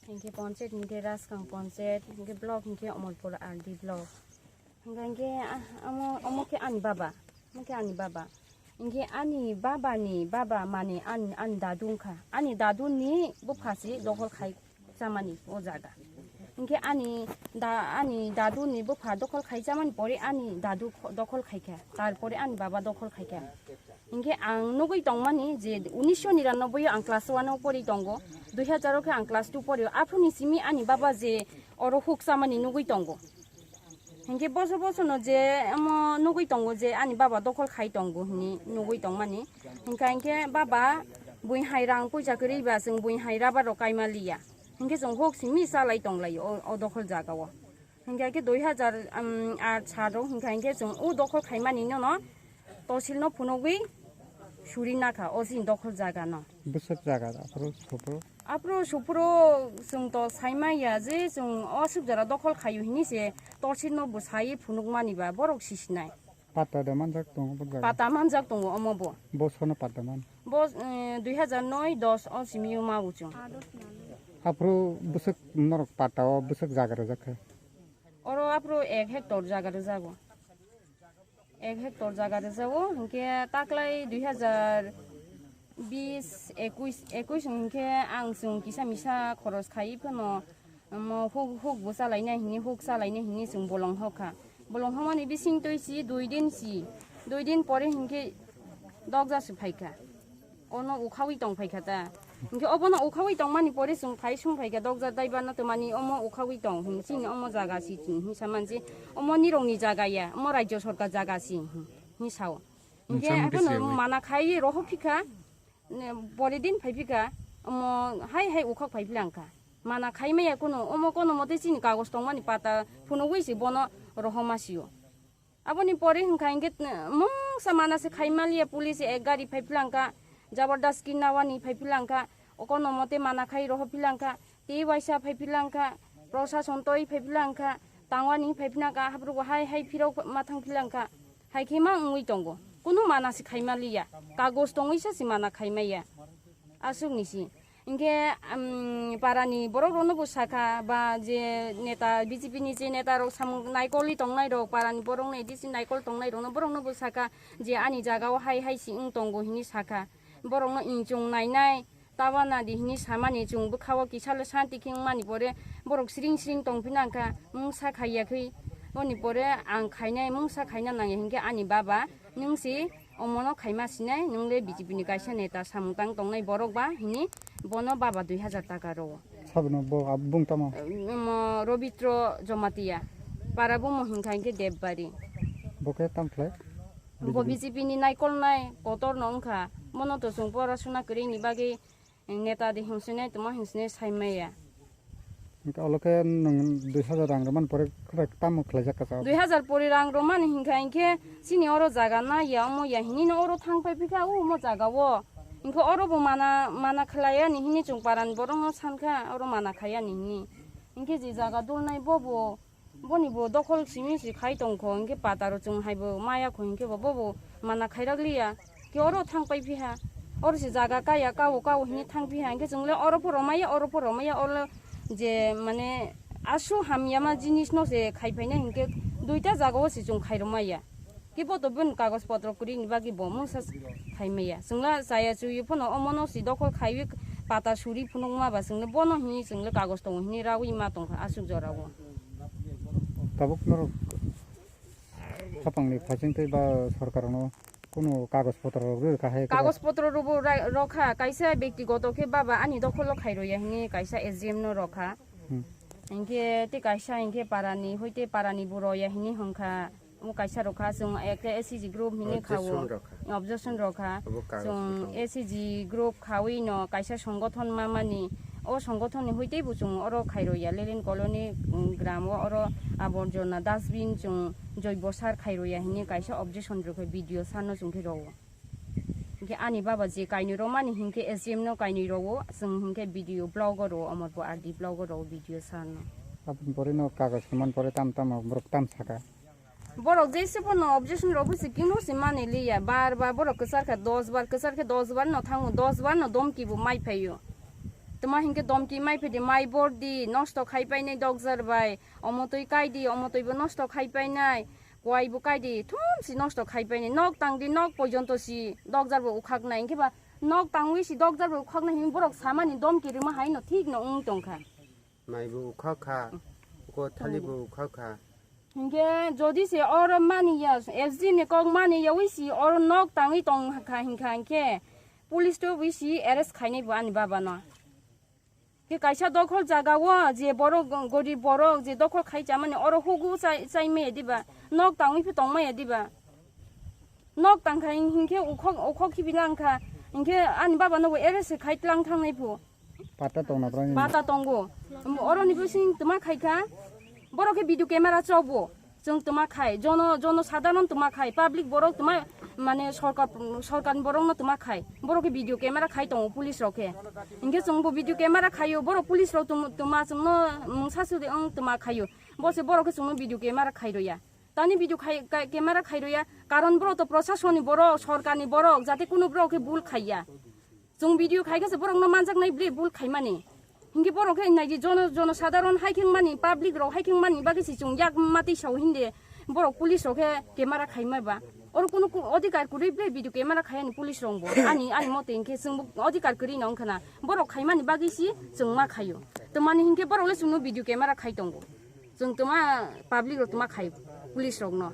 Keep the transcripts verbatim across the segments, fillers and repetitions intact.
Hinkhe panchayat hinkhe Raskang panchayat, hinkhe block hinkhe Omorpur R D block. Hinkhe, hinkhe, ah, omo, omo khe ani baba, omo khe ani baba. Hinkhe ani baba ni baba mani ani, ani dadu wngkha. Ani dadu ni bupha se dokhol khai chamani o jaga. Hinkhe ani da-, ani dadu ni bupha dokhol khai chamani pore ani dadu kho-, dokhol khaikha. Tarpore ani baba dokhol khaikha. Hinkhe ang nugwi tongmani je unisho niranoboi o ang class one o pori tongo, dui hazar o khe ang class two pori o. Aphuru ni simi ani baba je oro huk chamani nugwi tongo. Hinkhe bosor bosor no je omo nugwi tongo je ani baba dokhol khai tongo hinwi nugwi tongmani. Hinkha hinkhe baba buini hai rang puisa kwrwi ba chwng buini hai rubber rok kaima liya. Hinkhe chwng huk simi chalai tonglaio o, o dokhol jaga o. Hinkha khe dui hazar, um, aat sat o hinkha hinkhe chwng o dokhol khaimani no no tosil no phunugwi suri nakha o chini dokhol jaga no. Bwswk jaga aphuru sopro? Aphuru sopro chwng to saimaya je chwng o aswk jora dokhol khaio hinwi se tosil no bo sai phunukmani ba borok sisinai. Pata da manjak tongo bo jaga? Pata manjak tongo omo bo. Bosono pata man? Bo, eh, dui hazar noi dos o simi o ma bo chwng. Aphuru bwswk norok pata o bwswk jaga rwjak kha? Oro aphuru ek hectare jaga rwjago. Ek hectare jaga rwjago, hinkhe taklai dui hazar bis, ekuis, ekuis hinkhe ang chwng kisa misa khoros khai phano, omo huk, huk bo chalainai hini, huk chalainai hini chwng bolong hokha. Bolong hokmani bising twi si, dui din si, dui din pore hinkhe dokja se phaikha. Ono ukhawi tong phaikha ta. Hinkhe obono ukhawi tongmani pore chwng phai sung phaikha, dokja daiba no twmani omo ukhawi tong hin, chini omo jaga si chini hin samansi, omo nirokni jaga ya, omo rajyo sorkar jaga si hin, hin sao. Hinkhe Noksa mungkhe abono siyagwi. Mana khai rohor phikha, ne, pore din phai phikha, omo hai hai ukhak phai philangkha. Mana khai maya kuno, omo kono mote chini kagoj tongmani pata phunugwi se bono rohoma sio. Aboni pore hinkha hinkhe, eh, mungsa mana se khai maliya, police ek gari phai philangkha, jabardast kinawani phai philangkha, okono mote mana khai rohor philangkha, tei waisa phai philangkha, prosason toi phai philangkha, tangwani phai philangkha, haphuru hai hai phirok ma thang philangkha, hai khe ma wngwi tongo, kunu mana se khai maliya, kagoj tongwi sa se mana khai maya. Aswk ni si. Hinkhe, um, para ni borok rok no bo sakha ba je neta, B J P ni je neta rok samung naikol wi tongnai rok, para ni borok no A D C naikol tongnai rok no, borok no bo sakha je ani jaga o hai hai si wng tongo hinwi sakha. Borok no inchung nainai, tawa nadi hinwi samani chwng bwkha o kisa le santi khe wng mani pore borok siring siring tong phina wngkha, mungsa khaiya khe. Boni pore ang khainai, mungsa khaina nangya hinkhe ani baba nwng si Omono khaima sinai, nwng le B J P ni kaisa neta samung tang tongnai borok ba hini, bono baba dui hazar taka rwo. Sabono bo ab-, bung tamo? Omo Robitro Jomatia, para bumo hinkha hinkhe Debbarhi. Bo khe tamo khlai? Bo B J P ni naikolnai kotor no wngkha, bono to chwng porasuna kwrwi ni bagwi neta de hinsine tongma hinsine saimaya. Hingke olo khe nwng dui hazar rang rwmani pore khe tamo khlaijak kasa? Dui hazar pori rang rwmani hinkha hinkhe chini oro jaga naiya omo ya hinino oro thang pai phikha o omo jaga o. Hinkhe oro bo mana, mana khlaiya ni hini chwng parani borok no sankha oro mana khaiya ni hini. Hinkhe je jaga dulnai bobo Boni bo dokhol simi si khai tongkho, hinkhe pataro chwng haibo maya kho, hinkhe bo bobo mana khairak liya. Khe oro thang pai phiha, oro se jaga kaya, kao kao hini thang phiha, hinkhe chwng le oro phoro maya, oro phoro maya, olo je mane asu hamyama jinis no se khai phaina, hinkhe duita jaga o se chwng khairok maya. Kibo to bini kagoj potro kwrwini bagwi bo mungsa khai maya. Chwngla chaya chuwi phano omono si dokhol khaiwi pata suri phunukma ba chwngno bono hini chwngla kagoj tongo hini rawi ma tongkha aswk jorao. Tabuk norok khapangni phaisingtwi ba sorkarno kunu kagoj potro rok rwkha hai khe? Kagoj potro rwbo ra-, rokha, kaisa bektigoto khe baba ani dokholo khairoya hini kaisa S D M no rokha. Hmm. Hinkhe tei kaisa hinkhe parani, hoi tei parani bo roya hini hwnkha. Omo kaisa rokha, chwng ekhe S C G group hini khawo. Objection rokha. Objection rokha. Obo kagoj Chwng bwtang. S C G group khawi no kaisa songothon mamani. O songothon ni hoi tei bo chwng oro khairo ya, Lelin Colony, um, gram o oro aborjona dustbin chwng joibo sar khairo ya hini kaisa objection rokha B D O sir no chwng khe rowo. Hinkhe ani baba je kainwi romani hinkhe S D M no kainwi rowo, chwng hinkhe B D O block o rowo, Omorpur R D block o rowo B D O sir no. Aboni pore no kagoj rwmani pore tamo tamo borok tamo saka? Borok jese bono objection rok busi kino se mani liya, bar bar borok kwchar kha dos bar, kwchar khe dos bar no thango, dos bar no domki bo mai phaio. Tuma hinkhe domki mai phidi mai bor di, nosto khai painai dokjar bai, omo twi kai di, omo twi bo nosto khai painai, kwai bo kai di, thum si nosto khai painai, nok tang di, nok pojonto si dokjar bo ukhak nai, hinkhe ba nok tangwi si dokjar bo ukhak nai hin borok samani domki rima hai no thik no wng tong kha. Mai bo ukhak kha, ko thali bo ukhak kha. Hinkhe jodi se oro mani ya, S D ni kok mani ya wi si oro nok tangwi tong kha hinkha hinkhe police to wi si arrest khainai bo ani baba no. Ke kaisa dokhol jaga o je borok gorib borok je dokhol khai chamani oro hugu chai, chai maya diba, nok tangwi phi tong maya diba. Nok tang kha hin-, hinkhe ukhok, ukhok khibi lang kha. Hinkhe ani baba no bo arrest khai tlang thang nai phu. Pata tong na brani. Pata tongo. Oro ni bising tuma khai kha. Borok khe video camera chobo. Chwng tuma khai. Jono, jono sadharon tuma khai. Public borok tuma, mane, sorkar, sorkar ni borok no tuma khai. Borok khe video camera khai tongo police rok khe. Hinkhe chwng bo video camera khaio. Borok police rok tum-, tuma chwng no mungsa suri wng tuma khaio. Bo se borok khe chwng no video camera khai roya. Tani video khai, ka-, camera khai roya, karon borok to proshasoni borok, sorkarni borok, jate kuno borok khe bul khaiya. Chwng video khai khe se borok no manjak nai bli bul khaimani. Hinkhe borok khe nai di jono, jono sadharon hai kheng mani, public rok hai kheng mani bagwi se chwng yak matwi sao hinde borok police rok khe camera khaima ba. Oro kuno ku-, odhikar kwrwi bli video camera khayani police rok bo. Ani, ani mote hinkhe chwng bo odhikar kwrwi no wngkha na. Borok khaimani bagwi se chwng ma khaio. Twmani hinkhe borok le chwngno video camera khai tongo. Chwng tuma public rok tuma khai police rok no.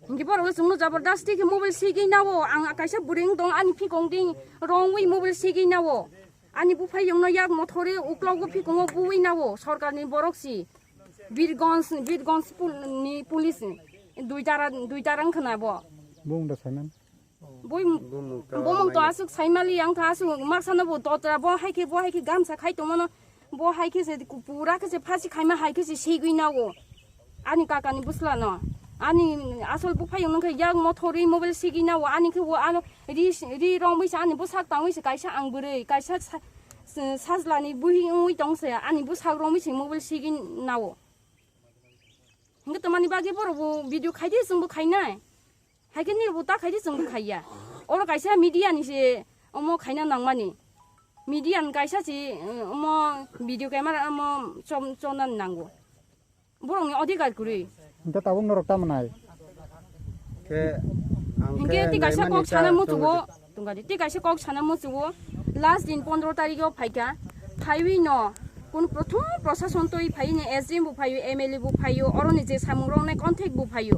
Hinkhe borok le chwngno jabardasti khe mobile sigwi nao, ang kaisa bwrwi wng tong ani phikong ding rongwi mobile sigwi nao. Ani buphai yongno yak mothori uklogo phikongo buwi nao sorkarni borok si. Birgonj, Birgonj pul-, ni police ni duitara, duitara wngkha na bo. Bung da sanan. Bui bumung to bumung to amai aswk saimali ang kha aswk maksano bo totra bo hai khe bo hai khe gamsa khai tongmano bo hai khe se ku-, pura khe se phasi khaima hai khe se sigwi nago ani kakani bwsla no ani asol buphai wng khe yak mothori mobile sigwi nago ani khe bo ano ri ri romwi se ani bwsak tangwi se kaisa ang bwrwi kaisa sa-, sa-, sajlani buhi wngwi tong se ani bwsak romwi se mobile sigwi nago hinkhe twmani bagwi borok bo video khaidi chwngbo khainai. Haikhe nini bo ta khaidi chwng bo khaiya. Oro kaisa media ni se omo khaina nangmani. Media ni kaisa se, um, omo video camera omo chom-, chonani nango. Borokni odhikar kwrwi. Hingke tabuk norok tamo nai? Khe ang hinkhe khe tei kaisa naimani kok ta sana chwng muchugo. Tongkha di, tei kaisa kok sana muchugo, last din pondro tarikh o phaikha, phaiwi no kunu prothom prosason twi phaiwi ni S D M bo phaio, M L A bo phaio, oroni je samung roknai contact bo phaio,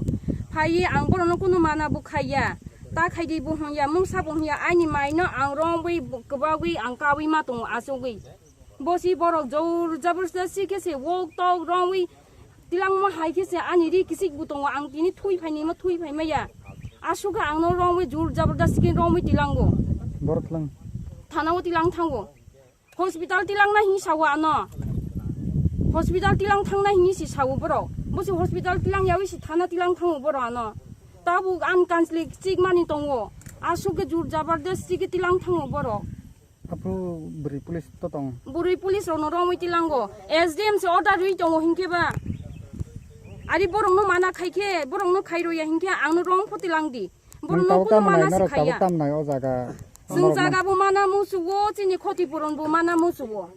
phaiwi ang borokno kunu mana bo khaiya, ta khaidi bo hwnya, mungsa bo hwnya, aini mai no ang romwi bo kwbagwi ang kawi ma tongo achugwi. Bosi borok jor jabardasti khe se wok tok romwi tilangma hai khe se ani ri kisik bo tongo, ang tini thui phaini ma thui phai maya. Asukha ang no romwi jor jabardasti khe romwi tilango. Borok lang. Thana o tilang thango. Hospital tilang na hini sawo ano. Hospital tilang thang na hini si sawo borok. Bosi hospital tilang yawi si thana tilang thango borok ano. Tabuk an kansli chik mani tongo. Asuk khe jor jabardasti khe tilang thango borok. Aphuru bwrwi police to tong. Bwrwi police rokno romwi tilango. S D M se order rwi tongo hinkhe ba. Ari borokno mana khaikhe, borokno khai roya hinkhe angno rom pho tilang di. Borokno tabuk kuno tamo mana nai, se norok tabuk khaiya. Tamo nai o jaga. Chwng jaga bo mana musugo, chini khoti puron bo mana musugo.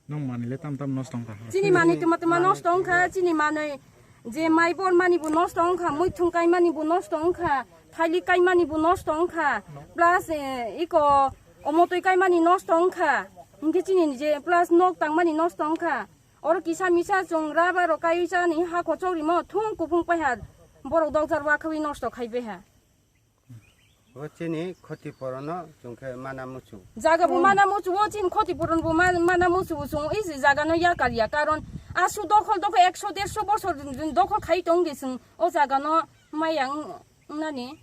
Nung manwi le tam tam nosto wngkha. Chini manwi tuma tuma nosto wngkha, chini manwi je mai bor mani bo nosto wngkha, muithung kai mani bo nosto wngkha, thaili kai mani bo nosto wngkha, plus, eh, iko omotwi kai mani nosto wngkha. Hinkhe chini je plus nok tang mani nosto wngkha. Oro kisa misa chwng rubber rok kaiwi chani ha kochok rimo thung kuphung paiha borok dokjar wakhawi nosto khai paiha. O chini khoti porono chwng khe mana muchu. Jaga bo mana muchu, o chini khoti poron bo ma-, mana muchu, chwng isi jaga no yakar ya, karon asu dokhol dokhol ekso derso bosor dokhol khai tong di chwng o jaga no maya wng-, wngnani.